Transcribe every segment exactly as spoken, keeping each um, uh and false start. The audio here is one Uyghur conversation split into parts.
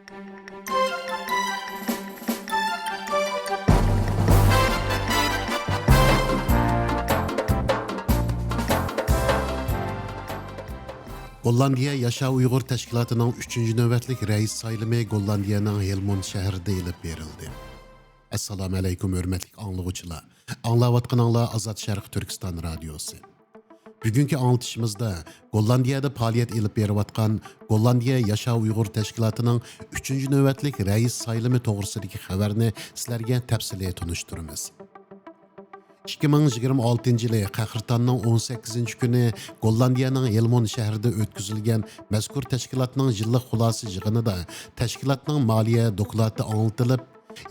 گوللاندىيە ياشاۋ ئۇيغۇر تەشكىلاتىنىڭ ئۈچىنچى نۆۋەتلىك رەئىس سايلىمى گوللاندىيەنىڭ ھېلموند شەھىرىدە ئېلىپ بېرىلدى. ئەسسالامۇ ئەلەيكۇم، ھۆرمەتلىك ئاڭلىغۇچىلار. ئاڭلاۋاتقىنىڭلار ئازاد شەرقىي تۈركىستان رادىيوسى. بۈگۈنكى ئاڭلىتىشىمىزدا گوللاندىيەدە پائالىيەت ئېلىپ بېرىۋاتقان گوللاندىيە ياشاۋ ئۇيغۇر تەشكىلاتىنىڭ ئۈچىنچى نۆۋەتلىك رەئىس سايلىمى توغرىسىدىكى خەۋەرنى سىلەرگە تەپسىلىي تونۇشتۇرىمىز. ئىككى مىڭ يىگىرمە ئالتىنچى يىلى قەھرىتاننىڭ ئون سەككىزىنچى كۈنى گوللاندىيەنىڭ ھېلموند شەھىرىدە ئۆتكۈزۈلگەن مەزكۇر تەشكىلاتنىڭ يىللىق خۇلاسە يىغىنىدا تەشكىلاتنىڭ مالىيە دوكلاتى ئاڭلىتىلىپ،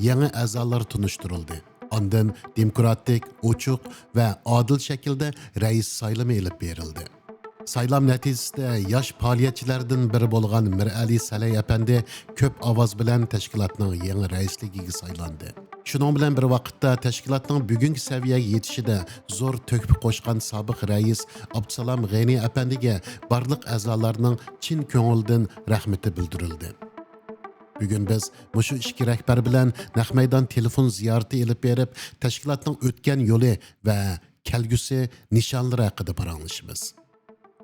يېڭى ئەزالار تونۇشتۇرۇلدى. ئاندىن دېموكراتىك، ئوچۇق ۋە ئادىل شەكىلدە رەئىس سايلىمى ئېلىپ بېرىلدى. سايلام نەتىجىسىدە ياش پائالىيەتچىلەردىن بىرى بولغان مىرئەلى سەلەي ئەپەندى كۆپ ئاۋاز بىلەن تەشكىلاتنىڭ يېڭى رەئىسلىكىگە سايلاندى. شۇنىڭ بىلەن بىر ۋاقىتتا، تەشكىلاتنىڭ بۈگۈنكى سەۋىيەگە يېتىشىدە زور تۆھپە قوشقان سابىق رەئىس ئابدۇسالام غېنى ئەپەندىگە بارلىق ئەزالارنىڭ چىن كۆڭلىدىن رەھمىتى بىلدۈرۈلدى. بۈگۈن بىز مۇشۇ ئىككى رەھبەر بىلەن نەق مەيدان تېلېفون زىيارىتى ئېلىپ بېرىپ، تەشكىلاتنىڭ ئۆتكەن يولى ۋە كەلگۈسى نىشانلىرى ھەققىدە پاراڭلىشىمىز.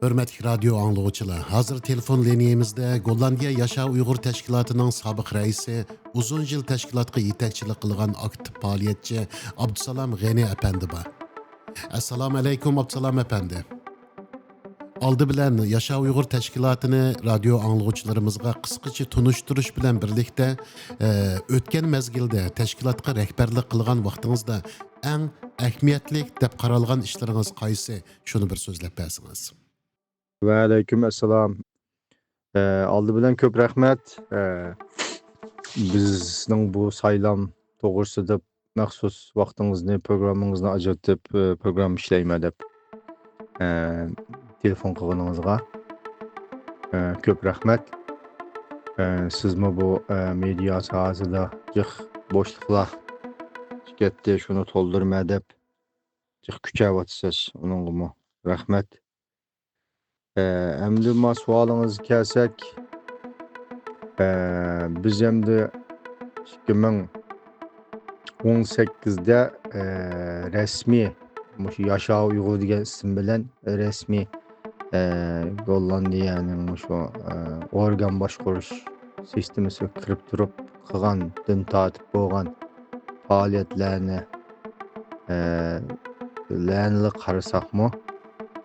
ھۆرمەتلىك رادىيو ئاڭلىغۇچىلار، ھازىر تېلېفون لىنىيەمىزدە گوللاندىيە ياشاۋ ئۇيغۇر تەشكىلاتىنىڭ سابىق رەئىسى، ئۇزۇن يىل تەشكىلاتقا يېتەكچىلىك قىلغان ئاكتىپ پائالىيەتچى ئابدۇسالام غېنى ئەپەندى بار. ئەسسالامۇ ئەلەيكۇم، ئابدۇسالام ئەپەندى. ئالدى بىلەن ياشاۋ ئۇيغۇر تەشكىلاتىنى رادىيو ئاڭلىغۇچىلىرىمىزغا قىسقىچە تونۇشتۇرۇش بىلەن بىرلىكتە، ئە، ئۆتكەن مەزگىلدە تەشكىلاتقا رەھبەرلىك قىلغان ۋاقتىڭىزدا ئەڭ ئەھمىيەتلىك دەپ قارالغان ئىشلىرىڭىز قايسى؟ شۇنى بىر سۆزلەپ بەرسىڭىز. ۋەئەلەيكۇم ئەسسالام. ئە، ئالدى بىلەن كۆپ رەھمەت. ئە، بىزنىڭ بۇ سايلام توغرىسىدا مەخسۇس ۋاقتىڭىزنى، پروگراممىڭىزنى ئاجرىتىپ، ئە، پروگرامما ئىشلەيمەن دەپ، ئە، تېلېفون قىلغىنىڭىزغا، ئە، كۆپ رەھمەت. ئە، سىزمۇ بۇ، ئە، مېدىيا ساھەسىدە جىق بوشلۇقلار چىقىۋاتتى، شۇنى تولدۇرىمەن دەپ جىق كۈچەۋاتىسىز. ئۇنىڭغىمۇ رەھمەت. ئە، ئەمدى ما سوئالىڭىزغا كەلسەك، ئە، بىز ئەمدى ئىككى مىڭ ئون سەككىزدە، ئە، رەسمىي مۇشۇ ياشاۋ ئۇيغۇر دېگەن ئىسىم بىلەن رەسمىي، ئە، گوللاندىيەنىڭ مۇشۇ، ئە، ئورگان باشقۇرۇش سىستېمىسىغا كىرىپ تۇرۇپ قىلغاندىن تارتىپ بولغان پائالىيەتلەرنى، ئە، لەرنىلا قارىساقمۇ،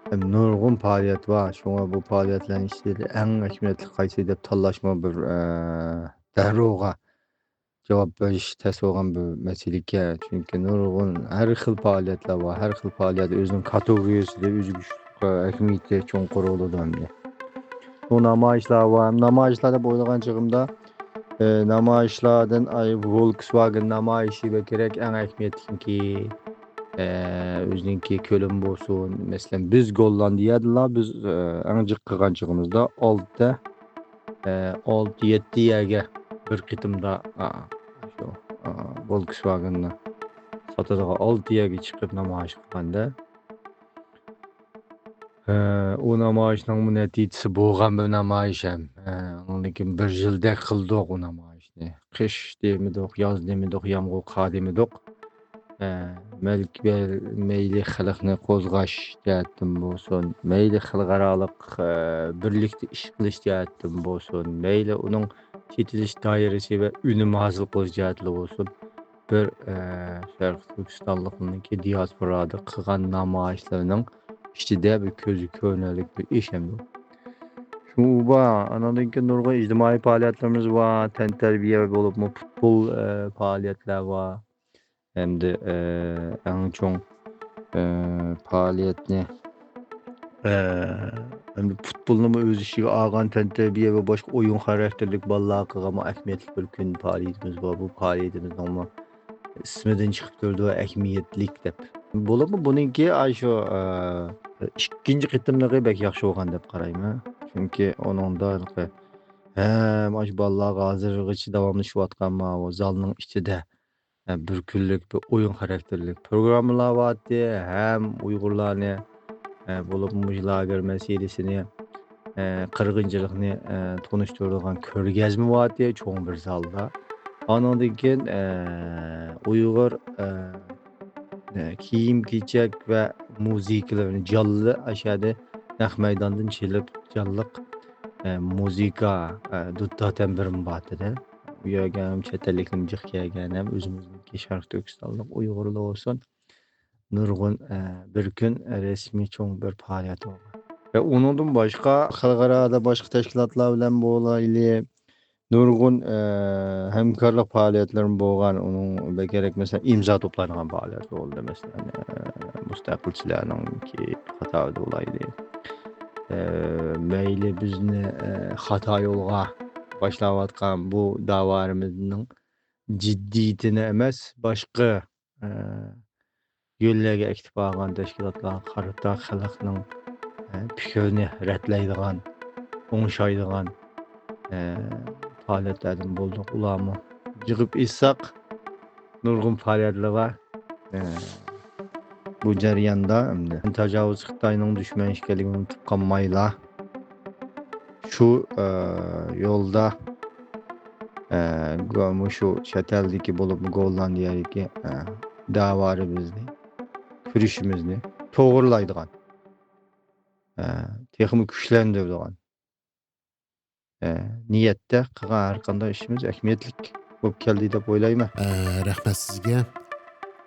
نۇرغۇن پائالىيەت بار. شۇڭا بۇ پائالىيەتلەرنىڭ ئىچىدە ئەڭ ئەھمىيەتلىك قايسى دەپ تاللاشمۇ بىر، ئە، دەررۇغا جاۋاب بېرىش تەس بولغان بىر مەسىلىكەن. چۈنكى نۇرغۇن ھەر خىل پائالىيەتلەر بار. ھەر خىل پائالىيەت ئۆزىنىڭ كاتېگورىيەسىدە ئۆزگىچە ئەھمىيىتى چوڭقۇر بولىدۇ ئەمدى. بۇ نامايىشلار بار. نامايىشلار دەپ ئويلىغان چېغىمدا، ئە، نامايىشلاردىن، ئاي، ۋولكسۋاگېن نامايىشى بەكرەك ئەڭ ئەھمىيەتلىككى، ئە، ئۆزىنىڭكى كۆلىمى بولسۇن. مەسىلەن، بىز گوللاندىيەدىلا بىز، ئە، ئەڭ جىق قىلغان چېغىمىزدا ئالتە، ئە، ئالتە، يەتتە يەرگە بىر قېتىمدا، ئا، شۇ، ئا، ۋولكسۋاگېننى ساتىدىغان ئالتە يەرگە چىقىپ نامايىش قىلغاندا، ئە، ئۇ نامايىشنىڭمۇ نەتىجىسى بولغان بىر نامايىش ھەم. ئە، ئۇنىڭدىن كېيىن بىر يىلدەك قىلدۇق ئۇ نامايىشنى. قىش دېمىدۇق، ياز دېمىدۇق، يامغۇر، قار دېمىدۇق. ئە، مەل-، مەيلى خەلقنى قوزغاش جەھەتتىن بولسۇن، مەيلى خەلقئارالىق، ئە، بىرلىكتە ئىش قىلىش جەھەتتىن بولسۇن، مەيلى ئۇنىڭ چېتىلىش دائىرىسى ۋە ئۈنۈم ھاسىل قىلىش جەھەتتىن بولسۇن، بىر، ئە، شەرقىي تۈركىستانلىقنىڭكى دىياسپورادا قىلغان نامايىشلىرىنىڭ ئىچىدە بىر كۆزگە كۆرۈنەرلىك بىر ئىش ئەمدى. شۇ بار، ئانىڭدىن كېيىن نۇرغۇن ئىجتىمائىي پائالىيەتلىرىمىز بار، تەنتەربىيە بولۇپمۇ پۇتبول، ئە، پائالىيەتلەر بار. ئەمدى، ئە، ئەڭ چوڭ، ئە، پائالىيەتنى، ئە، ئەمدى پۇتبولنىمۇ ئۆز ئىچىگە ئالغان تەنتەربىيە ۋە باشقا ئويۇن خاراكتېرلىك بالىلارغا قىلغانمۇ ئەھمىيەتلىك بىر كۈن پائالىيىتىمىز بار. بۇ پائالىيىتىمىزنىڭمۇ ئىسمىدىن چىقىپ تۇرىدۇ، ئەھمىيەتلىك دەپ. بولۇپمۇ بۇنىڭكى ئاشۇ، ئە، ئىككىنچى قېتىملىقى بەك ياخشى بولغان دەپ قارايمەن. چۈنكى ئۇنىڭدا ھەم ئاشۇ بالىلارغا ھازىرغىچە داۋاملىشىۋاتقان ماۋۇ زالنىڭ ئىچىدە ئە، بىر كۈنلۈك بىر ئويۇن خاراكتېرلىك پروگراممىلار بارتتى، ھەم ئۇيغۇرلارنى، ئە، بولۇپمۇ مۇشۇ لاگېر مەسىلىسىنى، ئە، قىرغىنچىلىقنى، ئە، تونۇشتۇرىدىغان كۆرگەزمە بارتى، چوڭ بىر زالدا. ئانىڭدىن كېيىن، ئە، ئۇيغۇر، ئە، ئە، كىيىم-كېچەك ۋە مۇزىكىلىرىنى جانلى ئاشۇ يەردە نەق مەيداندىن چېلىپ جانلىق، ئە، مۇزىكا، ئە، دۇتار تەمبۇرمۇ بارتىدى. ئۇ يەرگە ھەم چەت ئەللىكلەرمۇ جىق كەلگەن، ھەم ئۆزىمىزنىڭكى شەرقىي تۈركىستانلىق ئۇيغۇرلار بولسۇن، نۇرغۇن، ئە، بىر كۈن، ئە، رەسمىي چوڭ بىر پائالىيەت بولغان. ۋە ئۇنىڭدىن باشقا، خەلقئارادا باشقا تەشكىلاتلار بىلەن بولايلى، نۇرغۇن، ئە، ھەمكارلىق پائالىيەتلىرىمۇ بولغان. ئۇنىڭ بەكرەك، مەسىلەن، ئىمزا توپلايدىغان پائالىيەت بولدى، مەسىلەن، ئە، مۇستەقىلچىلەرنىڭكى قاتارىدا بولايلى. ئە، مەيلى بىزنى، ئە، خاتا يولغا باشلاۋاتقان بۇ داۋالىرىمىزنىڭ جىددىيىتىنى ئەمەس، باشقا، ئە، يۆنلەرگە ئەكېتىپ بارغان تەشكىلاتلارغا قارىتا خەلقنىڭ، ئە، پىكرىنى رەتلەيدىغان، ئوڭشايدىغان، ئە، پائالىيەتلەردىن بولدۇق. ئۇلارمۇ يىغىپ ئېيتساق، نۇرغۇن پائالىيەتلەر بار. ئە، بۇ جەرياندا ئەمدى تاجاۋۇزچى خىتاينىڭ دۈشمەن ئىكەنلىكىنى ئۇنتۇپ قالمايلا، شۇ، ئە، يولدا، ئە، گو-، مۇشۇ چەت ئەلدىكى بولۇپمۇ گوللاندىيەدىكى، ئە، دەۋالىرىمىزنى، كۈرىشىمىزنى توغرىلايدىغان، ئە، تېخىمۇ كۈچلەندۈرىدىغان، ئە، نىيەتتە قىلغان ھەر قانداق ئىشىمىز ئەھمىيەتلىك بولۇپ كەلدى دەپ ئويلايمەن. ئە، رەھمەت سىزگە.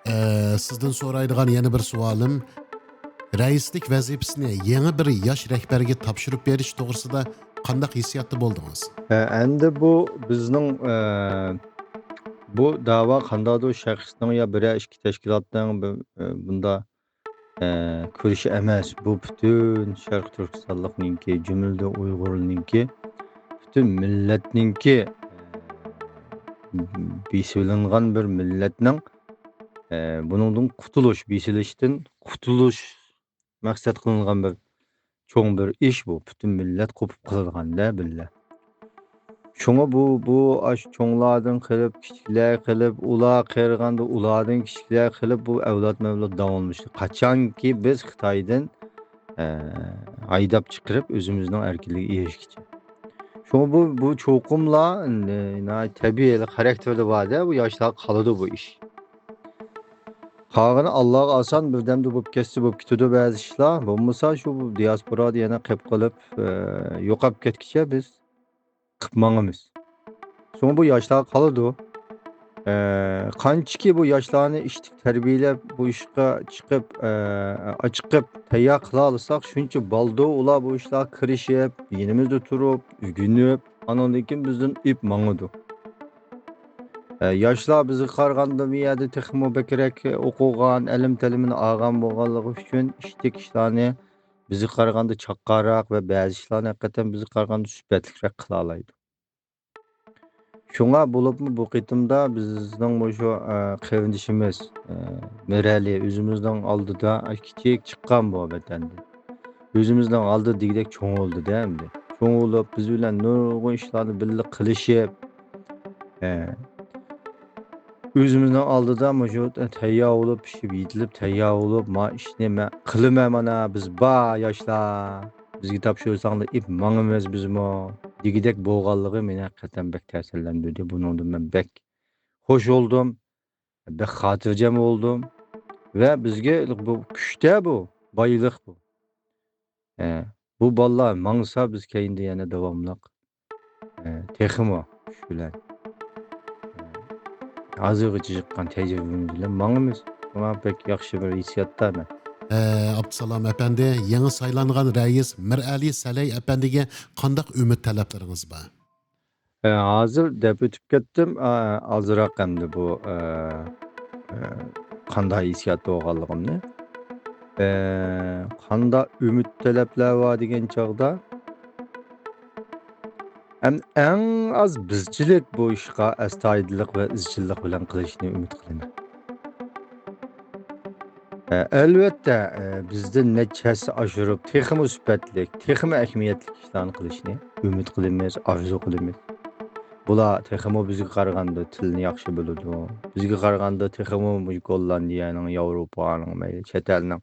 ئە، سىزدىن سورايدىغان يەنە بىر سوئالىم، رەئىسلىك ۋەزىپىسىنى يېڭى بىر ياش رەھبەرگە تاپشۇرۇپ بېرىش توغرىسىدا قانداق ھېسسىياتتا بولدىڭىز؟ ئە، ئەمدى بۇ بىزنىڭ، ئە، بۇ دەۋا قانداقتۇر شەخسنىڭ يا بىرەر ئىككى تەشكىلاتنىڭ بۇ، ئە، بۇندا، ئە، كۈرىشى ئەمەس. بۇ پۈتۈن شەرقىي تۈركىستانلىقنىڭكى، جۈملىدىن ئۇيغۇرنىڭكى، پۈتۈن مىللەتنىڭكى، ئە، بېسىۋېلىنغان بىر مىللەتنىڭ، ئە، بۇنىڭدىن قۇتۇلۇش، بېسىلىشتىن قۇتۇلۇش مەقسەت قىلىنغان بىر چوڭ بىر ئىش بۇ. پۈتۈن مىللەت قوپۇپ قالىدىغان-دە بىللە. شۇڭا بۇ، بۇ ئاشۇ چوڭلاردىن قېلىپ، كىچىكلەر قېلىپ، ئۇلار قېرىغاندا ئۇلاردىن كىچىكلەر قېلىپ، بۇ ئەۋلاد مەۋلاد داۋاملىشىدۇ. قاچانكى بىز خىتايدىن، ئە، ھايداپ چىقىرىپ، ئۆزىمىزنىڭ ئەركىنلىكىگە ئېرىشكىچە. شۇڭا بۇ، بۇ چوقۇملا، ناھايىتى تەبىئىي خاراكتېردا بار-دە، بۇ ياشلارغا قالىدۇ بۇ ئىش. قالغىنى ئاللاغا ئاسان، بىردەمدە بولۇپ كەتسە بولۇپ كېتىدۇ بەزى ئىشلار. بولمىسا شۇ دىياسپورادا يەنە قېلىپ قېلىپ، ئە، يوقاپ كەتكىچە بىز قىپ ماڭىمىز. شۇڭا بۇ ياشلارغا قالىدۇ. ئە، قانچىكى بۇ ياشلارنى ئىشتىك تەربىيەلەپ، بۇ ئىشقا چىقىپ، ئە، چىقىپ تەييار قىلالىساق، شۇنچە بالدۇر ئۇلار بۇ ئىشلارغا كىرىشىپ، يېنىمىزدا تۇرۇپ، ئۆگىنىپ، ئانىڭدىن كېيىن بىزدىن ئېپ ماڭىدۇ. ئە، ياشلار بىزگە قارىغاندا بۇ يەردە تېخىمۇ بەكرەك ئوقۇغان، ئىلىم-تەلىمىنى ئالغان بولغانلىقى ئۈچۈن، ئىشتىك ئىشلارنى بىزگە قارىغاندا چاققانراق ۋە بەزى ئىشلارنى ھەقىقەتەن بىزگە قارىغاندا سۈپەتلىكرەك قىلالايدۇ. شۇڭا بولۇپمۇ بۇ قېتىمدا بىزنىڭ مۇشۇ، ئە، قېرىندىشىمىز، ئە، مىرەلى ئۆزىمىزنىڭ ئالدىدا كىچىك چىققان بۇ ۋەتەندىن. ئۆزىمىزنىڭ ئالدىدا دېگۈدەك چوڭ بولدى-دە ئەمدى. چوڭ بولۇپ، بىز بىلەن نۇرغۇن ئىشلارنى بىللە قىلىشىپ، ئە، ئۆزىمىزنىڭ ئالدىدا مۇشۇ تەييار بولۇپ، پىشىپ يېتىلىپ، تەييار بولۇپ، ما ئىشنى مەن قىلىمەن مانا، بىز بار ياشلار، بىزگە تاپشۇرساڭلار ئېپ ماڭىمىز بىزمۇ دېگۈدەك بولغانلىقى مېنى ھەقىقەتەن بەك تەسىرلەندۈردى. بۇنىڭدىن مەن بەك خوش بولدۇم، بەك خاتىرجەم بولدۇم ۋە بىزگە بۇ كۈچتە بۇ، بايلىق بۇ. ئە، بۇ بالىلار ماڭسا، بىز كەينىدە يەنە داۋاملىق، ئە، تېخىمۇ كۈچ بىلەن، ئە، ھازىرغىچە چىققان تەجرىبىمىز بىلەن ماڭىمىز. شۇڭا بەك ياخشى بىر ھېسسىياتتا مەن. ئە، ئابدۇسالام ئەپەندى، يېڭى سايلانغان رەئىس مىرئەلى سەلەي ئەپەندىگە قانداق ئۈمىد تەلەپلىرىڭىز بار؟ ئە، ھازىر دەپ ئۆتۈپ كەتتىم، ئە، ئازراق ئەمدى بۇ، ئە، ئە، قانداق ھېسسىياتتا بولغانلىقىمنى. ئە، قانداق ئۈمىد تەلەپلەر بار دېگەن چاغدا، ئەم-، ئەڭ ئاز بىزچىلىك بۇ ئىشقا ئەستايىدىللىق ۋە ئىزچىللىق بىلەن قىلىشنى ئۈمىد قىلىمەن. ئە، ئەلۋەتتە، ئە، بىزدىن نەچچە ھەسسە ئاشۇرۇپ، تېخىمۇ سۈپەتلىك، تېخىمۇ ئەھمىيەتلىك ئىشلارنى قىلىشنى ئۈمىد قىلىمىز، ئارزۇ قىلىمىز. بۇلار تېخىمۇ بىزگە قارىغاندا تىلنى ياخشى بىلىدۇ. بىزگە قارىغاندا تېخىمۇ مۇشۇ گوللاندىيەنىڭ، ياۋروپانىڭ، مەيلى چەت ئەلنىڭ،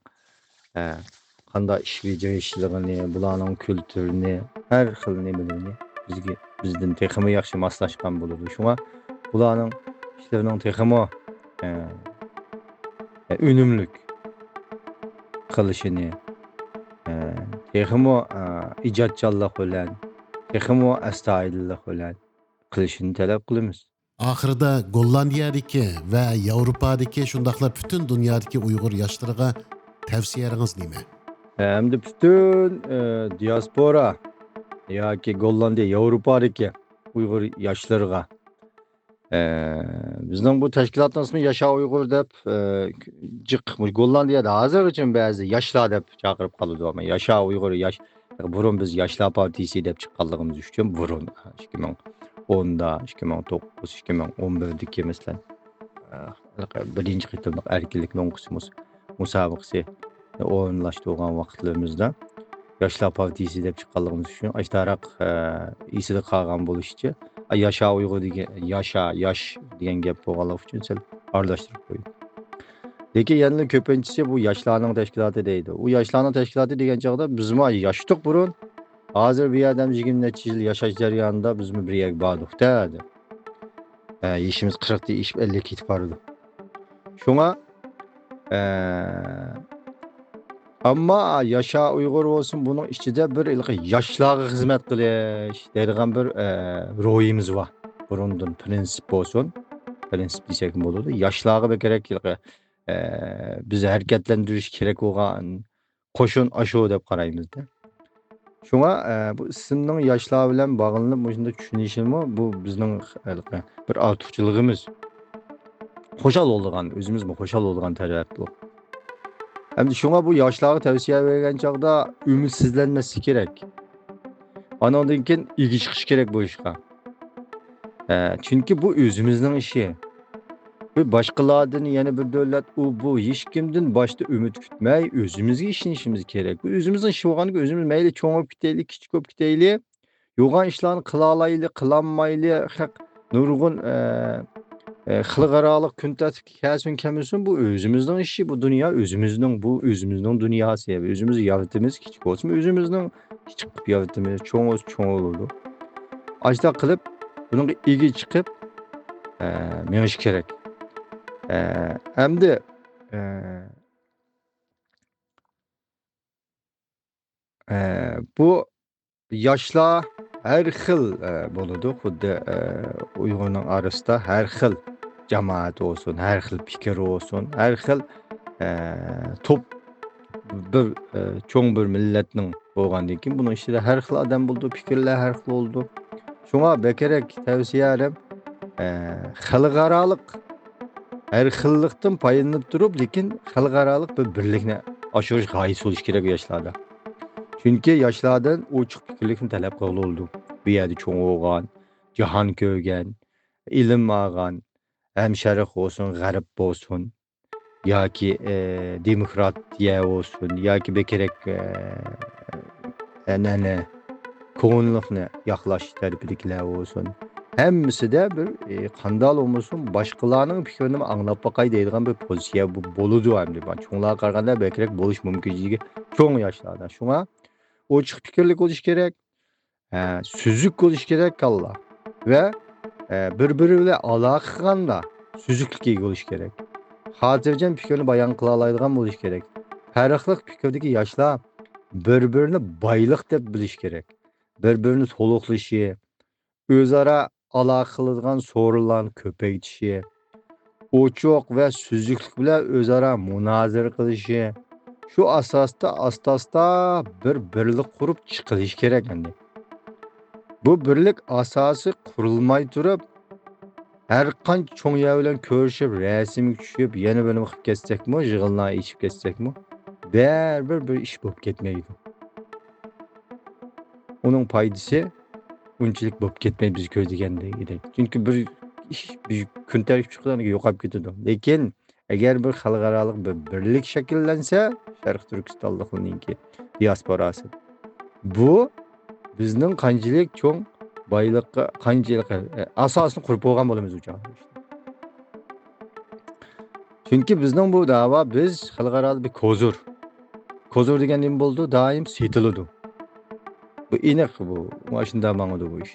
ئە، قانداق ئىش بېجىرىشلىرىنى، بۇلارنىڭ كۈلتۈرىنى، ھەر خىل نېمىلىرىنى بىزگە، بىزدىن تېخىمۇ ياخشى ماسلاشقان بولىدۇ. شۇڭا بۇلارنىڭ ئىشلىرىنىڭ تېخىمۇ، ئە، ئۈنۈملۈك قىلىشىنى، ئە، تېخىمۇ، ئە، ئىجادچانلىق بىلەن، تېخىمۇ ئەستايىدىللىق بىلەن قىلىشىنى تەلەپ قىلىمىز. ئاخىرىدا گوللاندىيەدىكى ۋە ياۋروپادىكى، شۇنداقلا پۈتۈن دۇنيادىكى ئۇيغۇر ياشلىرىغا تەۋسىيەلىرىڭىز نېمە؟ ئەمدى پۈتۈن، ئە، دىياسپورا ياكى گوللاندىيە، ياۋروپادىكى ئۇيغۇر ياشلىرىغا، ئە، بىزنىڭ بۇ تەشكىلاتنىڭ ئىسمى ياشا ئۇيغۇر دەپ، ئە، جىق، گوللاندىيەدە ھازىرغىچە بەزى ياشلار دەپ چاقىرىپ قالىدۇ، ئەمما ياشا ئۇيغۇر، ياش، بۇرۇن بىز ياشلار پارتىيىسى دەپ چىققانلىقىمىز ئۈچۈن، بۇرۇن، ئىككى مىڭ ئوندا، ئىككى مىڭ توققۇز، ئىككى مىڭ ئون بىردىكى، مەسىلەن، ئە، بىرىنچى قېتىملىق ئەركىنلىك لوڭقىسى مۇس-، مۇسابىقىسى ئورۇنلاشتۇرغان ۋاقىتلىرىمىزدا ياشلار پارتىيىسى دەپ چىققانلىقىمىز ئۈچۈن ئاشتاراق، ئە، ئېسىدە قالغان بولۇشىچە، ئە، ياشا ئۇيغۇر دېگەن، ياشا، ياش دېگەن گەپ بولغانلىقى ئۈچۈن سەل ئارىلاشتۇرۇپ قويدۇم. لېكىن يەنىلا كۆپىنچىسى بۇ ياشلارنىڭ تەشكىلاتى دەيدۇ. ئۇ ياشلارنىڭ تەشكىلاتى دېگەن چاغدا بىزمۇ ياشتۇق بۇرۇن. ھازىر بۇ يەردە يىگىرمە نەچچە يىل ياشاش جەريانىدا بىزمۇ بىر يەرگە باردۇق-دە، دەپ. ئە، يېشىمىز قىرىقتىن ئېشىپ ئەللىككە يېتىپ بارىدۇ. شۇڭا، ئە، ئەمما ياشا ئۇيغۇر بولسۇن، بۇنىڭ ئىچىدە بىر ھېلىقى ياشلارغا خىزمەت قىلىش دەيدىغان بىر، ئە، روھىمىز بار. بۇرۇندىن پرىنسىپ بولسۇن، پرىنسىپ دېسەكمۇ بولىدۇ. ياشلارغا بەكرەك ھېلىقى، ئە، بىز ھەرىكەتلەندۈرۈش كېرەك بولغان قوشۇن ئاشۇ دەپ قارايمىز-دە. شۇڭا، ئە، بۇ ئىسىمنىڭ ياشلار بىلەن باغلىنىپ مۇشۇنداق چۈشىنىشىمۇ بۇ بىزنىڭ ھېلىقى بىر ئارتۇقچىلىقىمىز. خۇشال بولىدىغان، ئۆزىمىزمۇ خۇشال بولىدىغان تەرەپ بۇ. ئەمدى شۇڭا بۇ ياشلارغا تەۋسىيە بەرگەن چاغدا ئۈمىدسىزلەنمەسلىك كېرەك. ئانىڭدىن كېيىن ئىگە چىقىش كېرەك بۇ ئىشقا. ئە، چۈنكى بۇ ئۆزىمىزنىڭ ئىشى. بۇ باشقىلاردىن، يەنە بىر دۆلەت، ئۇ، بۇ، ھېچكىمدىن باشتا ئۈمىد كۈتمەي، ئۆزىمىزگە ئىشىنىشىمىز كېرەك. بۇ ئۆزىمىزنىڭ ئىشى بولغاندىكىن، ئۆزىمىز مەيلى چوڭ بولۇپ كېتەيلى، كىچىك بولۇپ كېتەيلى، يوغان ئىشلارنى قىلالايلى، قىلالمايلى، خەق نۇرغۇن، ئە، ئە، خەلقئارالىق كۈن تەرتىپكە كەلسۇن، كەلمىسۇن، بۇ ئۆزىمىزنىڭ ئىشى، بۇ دۇنيا ئۆزىمىزنىڭ، بۇ ئۆزىمىزنىڭ دۇنياسى. ئۆزىمىز يارىتىمىز، كىچىك بولسىمۇ ئۆزىمىزنىڭ كىچىك قىلىپ يارىتىمىز، چوڭ بولسا چوڭ بولىدۇ. ئاشۇنداق قىلىپ، بۇنىڭغا ئىگە چىقىپ، ئە، مېڭىش كېرەك. ئە، ئەمدى، ئە، ئە، بۇ ياشلار ھەر خىل، ئە، بولىدۇ. خۇددى، ئە، ئۇيغۇرنىڭ ئارىسىدا ھەر خىل جامائەت بولسۇن، ھەر خىل پىكىر بولسۇن، ھەر خىل، ئە، توپ، بىر، ئە، چوڭ بىر مىللەتنىڭ بولغاندىن كېيىن، بۇنىڭ ئىچىدە ھەر خىل ئادەم بولىدۇ، پىكىرلەر ھەر خىل بولىدۇ. شۇڭا بەكرەك تەۋسىيەلىرىم، ئە، خەلقئارالىق ھەر خىللىقتىن پايدىلىنىپ تۇرۇپ، لېكىن خەلقئارالىق بىر بىرلىكنى ئاشۇرۇش غايىسى بولۇشى كېرەك ياشلاردا. چۈنكى ياشلاردىن ئوچۇق پىكىرلىكنى تەلەپ قىلغىلى بولىدۇ. بۇ يەردە چوڭ بولغان، جاھان كۆرگەن، ئىلىم ئالغان، ھەم شەرق بولسۇن، غەرب بولسۇن، ياكى، ئە، دېموكراتىيە بولسۇن، ياكى بەكرەك، ئە، ئەنئەنە، كونىلىقنى ياقلاش تەرىپىدىكىلەر بولسۇن، ھەممىسىدە بىر، ئە، قانداق بولمىسۇن، باشقىلارنىڭ پىكرىنىمۇ ئاڭلاپ باقاي دەيدىغان بىر پوزىتسىيە بۇ، بولىدۇ ئەمدى. چوڭلارغا قارىغاندا بەكرەك بولۇش مۇمكىنچىلىكى چوڭ ياشلاردا. شۇڭا ئوچۇق پىكىرلىك بولۇش كېرەك. ھە، سۈزۈك بولۇش كېرەك كاللا. ۋە، ئە، بىر-بىرى بىلەن ئالاقە قىلغاندا سۈزۈكلۈككە ئىگە بولۇش كېرەك. خاتىرجەم پىكىرنى بايان قىلالايدىغان بولۇش كېرەك. پەرقلىق پىكىردىكى ياشلار بىر-بىرىنى بايلىق دەپ بىلىش كېرەك. بىر-بىرىنى تولۇقلىشى، ئۆزئارا ئالاقە قىلىدىغان سورۇنلارنى كۆپەيتىشى، ئوچۇق ۋە سۈزۈكلۈك بىلەن ئۆزئارا مۇنازىرە قىلىشى، شۇ ئاساستا ئاستا-ئاستا بىر بىرلىك قۇرۇپ چىقىلىشى كېرەك ئەمدى. بۇ بىرلىك ئاساسى قۇرۇلماي تۇرۇپ، ھەر قانچە چوڭ يەر بىلەن كۆرۈشۈپ، رەسىمگە چۈشۈپ، يەنە بىر نېمە قىلىپ كەتسەكمۇ، يىغىنلار ئېچىپ كەتسەكمۇ، بەرىبىر بىر ئىش بولۇپ كەتمەيدۇ. ئۇنىڭ پايدىسى ئۇنچىلىك بولۇپ كەتمەيدۇ بىز كۆزلىگەندەك. چۈنكى بىر ئىش، بىر كۈن تەرتىپكە چىقىدۇ، يوقاپ كېتىدۇ. لېكىن ئەگەر بىر خەلقئارالىق بىر بىرلىك شەكىللەنسە، شەرقىي تۈركىستانلىقلارنىڭكى دىياسپوراسى، بۇ بىزنىڭ قانچىلىك چوڭ بايلىققا، قانچىلىك، ئە، ئاساسنى قۇرۇپ بولغان بولىمىز بۇ چاغدا. چۈنكى بىزنىڭ بۇ دەۋا، بىز خەلقئارادا بىر كوزۇر. پوزۇر دېگەن نېمە بولىدۇ؟ دائىم سېتىلىدۇ. بۇ ئېنىق بۇ. مانا شۇنداق ماڭىدۇ بۇ ئىش.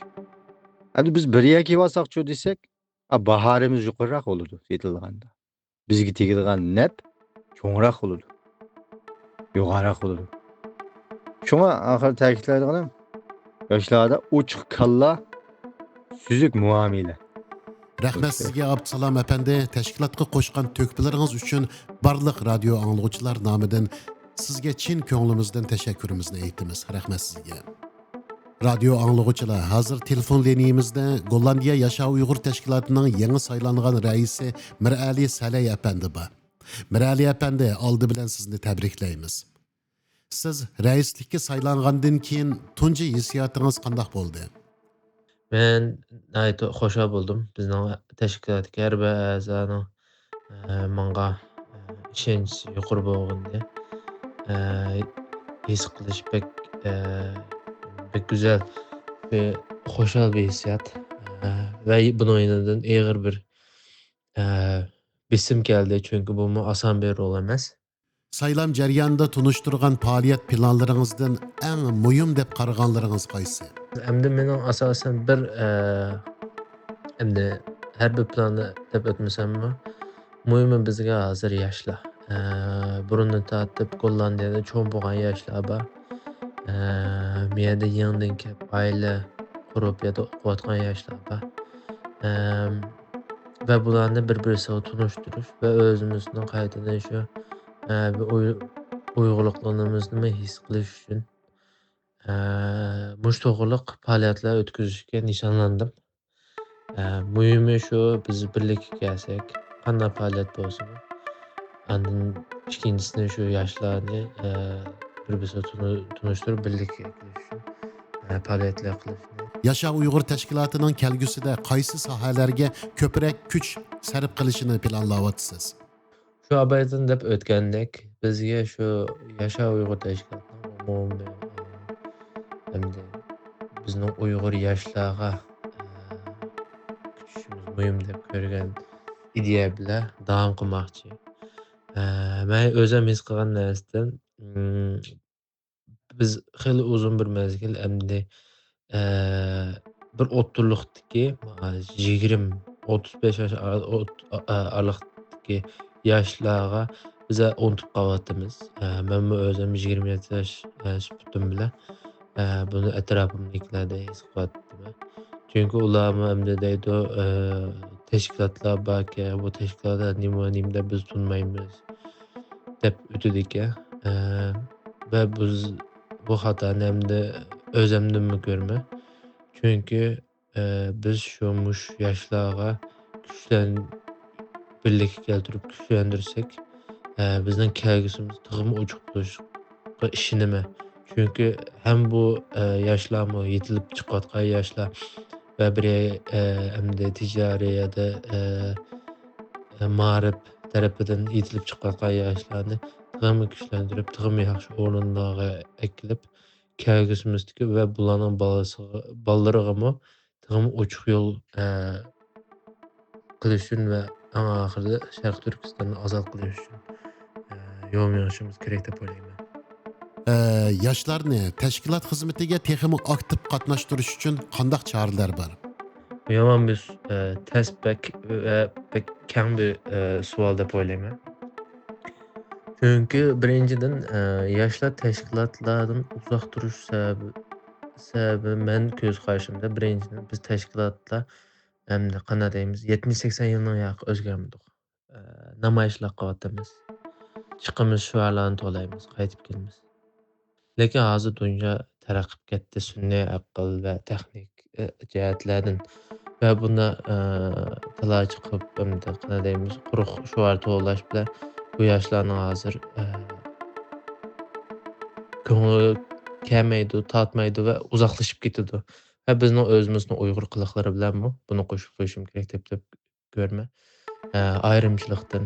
ئەمدى بىز بىر يەرگە كېلىۋالساقچۇ دېسەك، ئا، باھارىمىز يۇقىرىراق بولىدۇ سېتىلغاندا. بىزگە تېگىدىغان نەپ چوڭراق بولىدۇ. يوغانراق بولىدۇ. شۇڭا ئاخىرى تەكىتلەيدىغىنىم، ياشلاردا ئوچۇق كاللا، سۈزۈك مۇئامىلە. رەھمەت سىزگە، ئابدۇسالام ئەپەندى، تەشكىلاتقا قوشقان تۆھپىلىرىڭىز ئۈچۈن بارلىق رادىيو ئاڭلىغۇچىلار نامىدىن سىزگە چىن كۆڭلىمىزدىن تەشەككۈرىمىزنى ئېيتىمىز. رەھمەت سىزگە. رادىيو ئاڭلىغۇچىلار، ھازىر تېلېفون لىنىيىمىزدە گوللاندىيە ياشاۋ ئۇيغۇر تەشكىلاتىنىڭ يېڭى سايلانغان رەئىسى مىرئەلى سەلەي ئەپەندى بار. مىرئەلى ئەپەندى، ئالدى بىلەن سىزنى تەبرىكلەيمىز. سىز رەئىسلىككە سايلانغاندىن كېيىن تۇنجى ھېسسىياتىڭىز قانداق بولدى؟ مەن ناھايىتى خۇشال بولدۇم. بىزنىڭ تەشكىلاتتىكى ھەر بىر ئەزانىڭ، ئە، ماڭا، ئە، ئىشەنچى يۇقىرى بولغىنىنى، ئە، ھېس قىلىش بەك، ئە، بەك گۈزەل، بىر خۇشال بىر ھېسسىيات. ئە، ۋە بۇنىڭ يېنىدىن ئېغىر بىر، ئە، بېسىم كەلدى، چۈنكى بۇمۇ ئاسان بىر رول ئەمەس. سايلام جەريانىدا تونۇشتۇرغان پائالىيەت پىلانلىرىڭىزدىن ئەڭ مۇھىم دەپ قارىغانلىرىڭىز قايسى؟ ئەمدى مېنىڭ ئاساسەن بىر، ئە، ئەمدى ھەر بىر پىلاننى دەپ ئۆتمىسەممۇ، مۇھىمى بىزگە ھازىر ياشلار. ئە، بۇرۇندىن تارتىپ گوللاندىيەدە چوڭ بولغان ياشلار بار. ئە، بۇ يەردە يېڭىدىن كېلىپ ئائىلە قۇرۇپ يادا ئوقۇۋاتقان ياشلار بار. ئەم، ۋە بۇلارنى بىر-بىرسىگە تونۇشتۇرۇش ۋە ئۆزىمىزنىڭ قايتىدىن شۇ، ئە، بىر ئۇي-، ئۇيغۇرلۇقلىرىمىزنىمۇ ھېس قىلىش ئۈچۈن، ئە، مۇشۇ توغرىلىق پائالىيەتلەر ئۆتكۈزۈشكە نىشانلاندىم. ئە، مۇھىمى شۇ، بىز بىرلىككە كەلسەك، قانداق پائالىيەت بولسىمۇ، ئاندىن ئىككىنچىسىنى شۇ ياشلارنى، ئە، بىر-بىرسىگە تونۇ-، تونۇشتۇرۇپ، بىرلىككە كېلىش ئۈچۈن، ئە، پائالىيەتلەر قىلىشنى. ياشاۋ ئۇيغۇر تەشكىلاتىنىڭ كەلگۈسىدە قايسى ساھەلەرگە كۆپرەك كۈچ سەرپ قىلىشنى پىلانلاۋاتىسىز؟ شۇ ئابايدىن دەپ ئۆتكەندەك، بىزگە شۇ ياشاۋ ئۇيغۇر تەشكىلاتىنىڭ ئومۇمىي، ئە، ھەمدە بىزنىڭ ئۇيغۇر ياشلارغا، ئە، كۈچىشىمىز مۇھىم دەپ كۆرگەن ئىدىيە بىلەن داۋام قىلماقچى. ئە، مەن ئۆزۈم ھېس قىلغان نەرسىدىن، ئىم، بىز خېلى ئۇزۇن بىر مەزگىل ئەمدى، ئە، بىر ئوتتۇرىلىقتىكى، ئە، يىگىرمە، ئوتتۇز بەش ياش ئار-، ئوت-، ئە، ئارىلىقتىكى ياشلارغا بىز ئۇنتۇپ قالىۋاتىمىز. ئە، مەنمۇ ئۆزۈم يىگىرمە يەتتە ياش، ئە، سۈپىتىم بىلەن، ئە، بۇنى ئەتراپىمدىكىلەردە ھېس قىلىۋاتىمەن. چۈنكى ئۇلارمۇ ئەمدى دەيدۇ، ئە، تەشكىلاتلار باركەن، بۇ تەشكىلاتلار نېمە، نېمە دەپ بىز تونۇمايمىز دەپ ئۆتىدىكەن. ئە، ۋە بىز بۇ خاتانى ئەمدى ئۆزەمدىنمۇ كۆرىمەن. چۈنكى، ئە، بىز شۇ مۇشۇ ياشلارغا كۈچلەن-، بىرلىككە كەلتۈرۈپ كۈچلەندۈرسەك، ئە، بىزنىڭ كەلگۈسىمىز تېخىمۇ ئوچۇق بولۇشىغا ئىشىنىمەن. چۈنكى ھەم بۇ، ئە، ياشلارمۇ يېتىلىپ چىقىۋاتقان ياشلار ۋە بىرى، ئە، ئەمدى تىجارىي يادا، ئە، ئە، مائارىپ تەرىپىدىن يېتىلىپ چىقىۋاتقان ياشلارنى تېخىمۇ كۈچلەندۈرۈپ، تېخىمۇ ياخشى ئورۇنلارغا ئەكېلىپ، كەلگۈسىمىزدىكى ۋە بۇلارنىڭ بالىسىغا، بالىلىرىغىمۇ تېخىمۇ ئوچۇق يول، ئە، قىلىش ئۈچۈن ۋە ئەڭ ئاخىرىدا شەرقىي تۈركىستاننى ئازاد قىلىش ئۈچۈن، ئە، يول مېڭىشىمىز كېرەك دەپ ئويلايمەن. ئە، ياشلارنى تەشكىلات خىزمىتىگە تېخىمۇ ئاكتىپ قاتناشتۇرۇش ئۈچۈن قانداق چارىلەر بار؟ بۇ يامان بىر، ئە، تەس بەك ۋە بەك كەڭ بىر، ئە، سوئال دەپ ئويلايمەن. چۈنكى بىرىنچىدىن، ئە، ياشلار تەشكىلاتلاردىن ئۇزاق تۇرۇش سەۋەبى، سەۋەبى مەن كۆز قارىشىمدا بىرىنچىدىن بىز تەشكىلاتلار ئەمدى قانداق دەيمىز، يەتمىش سەكسەن يىلنىڭ ياقى ئۆزگەرمىدۇق. ئە، نامايىشلار قىلىۋاتىمىز. چىقىمىز، شوئارلارنى توۋلايمىز، قايتىپ كېلىمىز. لېكىن ھازىر دۇنيا تەرەققىي قىلىپ كەتتى، سۈنئىي ئەقىل ۋە تېخنىك، ئە، جەھەتلەردىن ۋە بۇنى، ئە، تالاي چىقىپ، ئەمدى قانداق دەيمىز، قۇرۇق شوئار توۋلاش بىلەن بۇ ياشلارنىڭ ھازىر، ئە، كۆڭلى كەلمەيدۇ، تارتمايدۇ ۋە ئۇزاقلىشىپ كېتىدۇ. ۋە بىزنىڭ ئۆزىمىزنىڭ ئۇيغۇر قىلىقلىرى بىلەنمۇ بۇنى قوشۇپ قويۇشۇم كېرەك دەپ، دەپ كۆرىمەن. ئە، ئايرىمچىلىقتىن،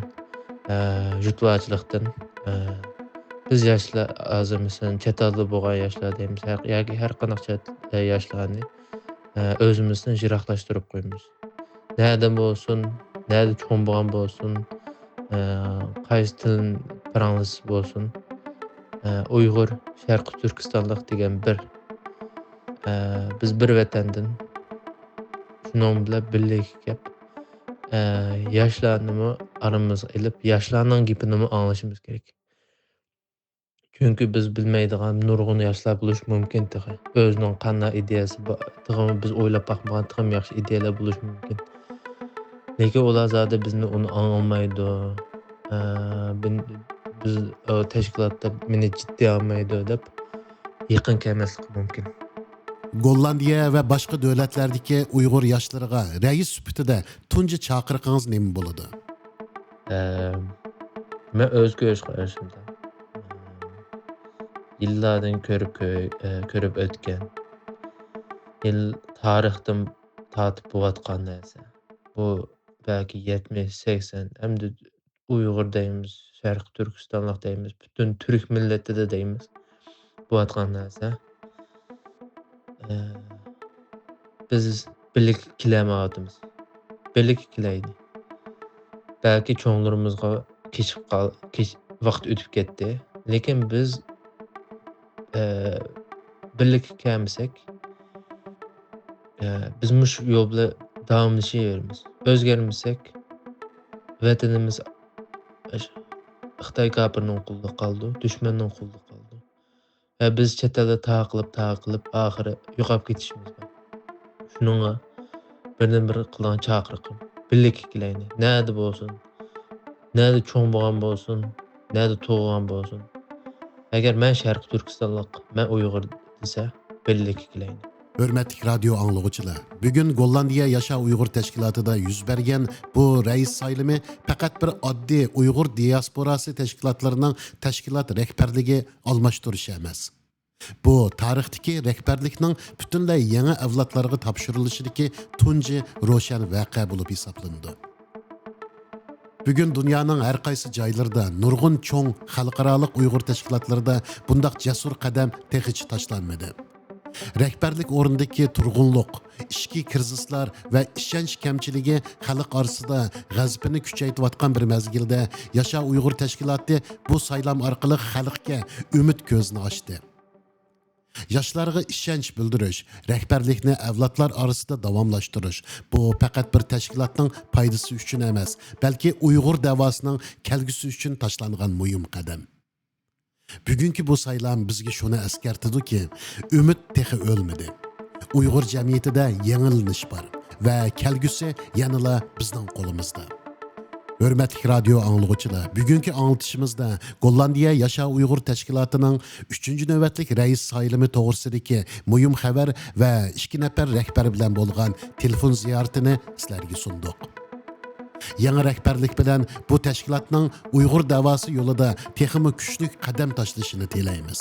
ئە، جۇتۋاچىلىقتىن، ئە، بىز ياشلار ھازىر، مەسىلەن، چەت ئەلدە بولغان ياشلار دەيمىز، ھە-، ياكى ھەر قانداق چەت، ئە، ياشلارنى، ئە، ئۆزىمىزدىن يىراقلاشتۇرۇپ قويىمىز. نەدە بولسۇن، نەدە چوڭ بولغان بولسۇن، ئە، قايسى تىلنى پاراڭلىسا بولسۇن، ئە، ئۇيغۇر، شەرقىي تۈركىستانلىق دېگەن بىر، ئە، بىز بىر ۋەتەندىن، شۇنىڭ بىلەن بىرلىككە كەپ، ئە، ياشلارنىمۇ ئارىمىزغا ئېلىپ، ياشلارنىڭ گېپىنىمۇ ئاڭلىشىمىز كېرەك. چۈنكى بىز بىلمەيدىغان نۇرغۇن ياشلار بولۇشى مۇمكىن تېخى. ئۆزىنىڭ قانداق ئىدىيەسى بار، تېخىمۇ بىز ئويلاپ باقمىغان تېخىمۇ ياخشى ئىدىيەلەر بولۇشى مۇمكىن. لېكىن ئۇلار زادى بىزنى ئۇنى ئاڭلىمايدۇ. ئە، بىن-، بىز، ئە، تەشكىلاتتا مېنى جىددىي ئالمايدۇ دەپ يېقىن كەلمەسلىكى مۇمكىن. گوللاندىيە ۋە باشقا دۆلەتلەردىكى ئۇيغۇر ياشلىرىغا رەئىس سۈپىتىدە تۇنجى چاقىرىقىڭىز نېمە بولىدۇ؟ ئە، مەن ئۆز كۆز قارىشىمدا، ئە، يىللاردىن كۆرۈپ كۆ-، ئە، كۆرۈپ ئۆتكەن، يىل تارىختىن تارتىپ بولۇۋاتقان نەرسە. بۇ بەلكى يەتمىش، سەكسەن، ئەمدى ئۇيغۇر دەيمىز، شەرقىي تۈركىستانلىق دەيمىز، پۈتۈن تۈرك مىللىتىدە دەيمىز، بولۇۋاتقان نەرسە. ئە، بىز بىرلىككە كېلەلمەيۋاتىمىز. بىرلىككە كېلەيلى. بەلكى چوڭلىرىمىزغا كېچىپ قال-، كېچ-، ۋاقىت ئۆتۈپ كەتتى. لېكىن بىز، ئە، بىرلىككە كەلمىسەك، ئە، بىز مۇشۇ يول بىلەن داۋاملىشىۋېرىمىز. ئۆزگەرمىسەك، ۋەتىنىمىز خىتاي كاپىرنىڭ قولىدا قالىدۇ، دۈشمەننىڭ قولىدا قالىدۇ. ۋە بىز چەت ئەلدە تاقىلىپ، تاقىلىپ، ئاخىرى يوقاپ كېتىشىمىز بار. شۇنىڭغا بىردىنبىر قىلىدىغان چاقىرىقىم، بىرلىككە كېلەيلى. نەدە بولسۇن، نەدە چوڭ بولغان بولسۇن، نەدە تۇغۇلغان بولسۇن. ئەگەر مەن شەرقىي تۈركىستانلىق، مەن ئۇيغۇر دېسە، بىرلىككە كېلەيلى. ھۆرمەتلىك رادىيو ئاڭلىغۇچىلار، بۈگۈن گوللاندىيە ياشا ئۇيغۇر تەشكىلاتىدا يۈز بەرگەن بۇ رەئىس سايلىمى پەقەت بىر ئاددىي ئۇيغۇر دىياسپوراسى تەشكىلاتلىرىنىڭ تەشكىلات رەھبەرلىكى ئالماشتۇرۇشى ئەمەس. بۇ تارىختىكى رەھبەرلىكنىڭ پۈتۈنلەي يېڭى ئەۋلادلارغا تاپشۇرۇلۇشىدىكى تۇنجى روشەن ۋەقە بولۇپ ھېسابلىنىدۇ. بۈگۈن دۇنيانىڭ ھەر قايسى جايلىرىدا، نۇرغۇن چوڭ خەلقئارالىق ئۇيغۇر تەشكىلاتلىرىدا بۇنداق جەسۇر قەدەم تېخىچە تاشلانمىدى. رەھبەرلىك ئورنىدىكى تۇرغۇنلۇق، ئىچكى كىرىزىسلار ۋە ئىشەنچ كەمچىلىكى خەلق ئارىسىدا غەزىپىنى كۈچەيتىۋاتقان بىر مەزگىلدە، ياشا ئۇيغۇر تەشكىلاتى بۇ سايلام ئارقىلىق خەلققە ئۈمىد كۆزىنى ئاچتى. ياشلارغا ئىشەنچ بىلدۈرۈش، رەھبەرلىكنى ئەۋلادلار ئارىسىدا داۋاملاشتۇرۇش، بۇ پەقەت بىر تەشكىلاتنىڭ پايدىسى ئۈچۈن ئەمەس، بەلكى ئۇيغۇر دەۋاسىنىڭ كەلگۈسى ئۈچۈن تاشلانغان مۇھىم قەدەم. بۈگۈنكى بۇ سايلام بىزگە شۇنى ئەسكەرتىدۇكى، ئۈمىد تېخى ئۆلمىدى. ئۇيغۇر جەمئىيىتىدە يېڭىلىنىش بار ۋە كەلگۈسى يەنىلا بىزنىڭ قولىمىزدا. ھۆرمەتلىك رادىيو ئاڭلىغۇچىلار، بۈگۈنكى ئاڭلىتىشىمىزدا گوللاندىيە ياشا ئۇيغۇر تەشكىلاتىنىڭ ئۈچىنچى نۆۋەتلىك رەئىس سايلىمى توغرىسىدىكى مۇھىم خەۋەر ۋە ئىككى نەپەر رەھبەر بىلەن بولغان تېلېفون زىيارىتىنى سىلەرگە سۇندۇق. يېڭى رەھبەرلىك بىلەن بۇ تەشكىلاتنىڭ ئۇيغۇر دەۋاسى يولىدا تېخىمۇ كۈچلۈك قەدەم تاشلىشىنى تىلەيمىز.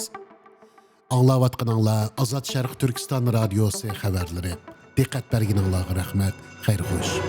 ئاڭلاۋاتقىنىڭلار ئازاد شەرقىي تۈركىستان رادىيوسى خەۋەرلىرى. دىققەت بەرگىنىڭلارغا رەھمەت. خەير خوش.